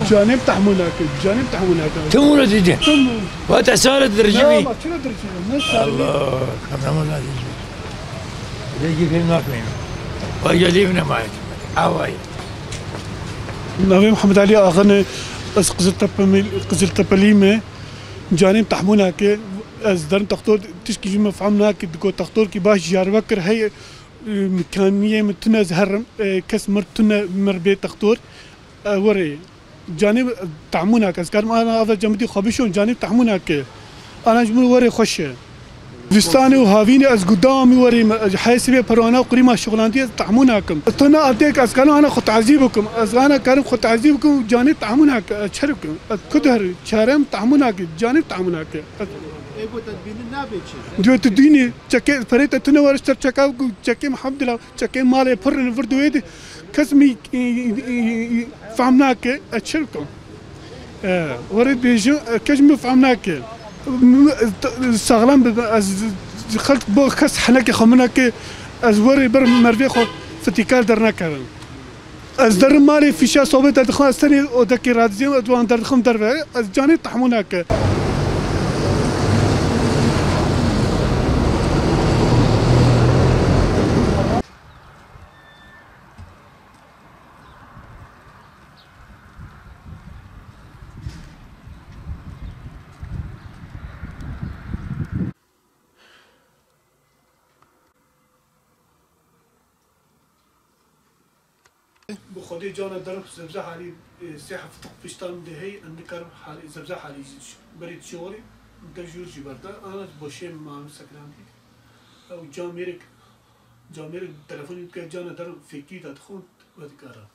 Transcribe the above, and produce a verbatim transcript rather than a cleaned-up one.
Canê min tehmûl nake, canê min tehmûl nake. Tim wilo didin. Tim. Wate sare dircî bî. Ya, ma çira dircî bî? Ne sare bî? Allah, kadama da didin. Lê jî fêm nakmeyim. Vay gelî min emaye. Away. Navê Mihemed Elî Axin e, ez Qiziltepe-, Qiziltepelî me. Canê min tehmûl nake. Ez derim textor, tişkî ji min fehm nake. Digo textor kî baş Diyarbekir heye, e, îmkaniyê min tune ez herim. E, kes mir tune mir bê textor. E, werê. Canê min tehmûl nake. Ez karim ana ava cemidî xwe bişon, canê min tehmûl nake. Ana ji min werê xweş e. Zistanê û havînê ez gudamî werê me, heyesî vê perwana qurî ma şixulandiye ez tehmûl nakim. Ez tuna adêk ez karim ana xwe tazî bikim. Ez ana karim xwe tazî bikim, canê min tehmûl nake. Ez çer bikim. Ez ku der çarem tehmûl nake. Canê min tehmûl nake. Ez Ê ku te dibînin nabê çi? Diyo tu dînî, çekê perê te tune were ser çeka ku çekê min hemdila, çekê malê pir in vir duwê de. Kes min, e, e, e, fehm nake, ez çi bikim? E, were bêjim, e, kes min fehm nake. M-, e, t-, saxlem bibe, ez xelk bo kes henekê xwe min nake, ez were ber mervê xwe fitîkar dernekevim. Ez derim malê fîşa sobê derdixim, ez tenê odekê radiziyem, ez wan derdixim derve, ez canê min tehmûl nake. Bi Xwedê cana derim zebze halî, e, sê heft pişta min de hey, em nikarim halî, zebze halî jî berê dişê werê, min te jûr jî berda. Ana boşê min ma min sekinandî. Ew camêrek, camêrek telefonî dike, cana derim fêkî da dixwin, we dikara.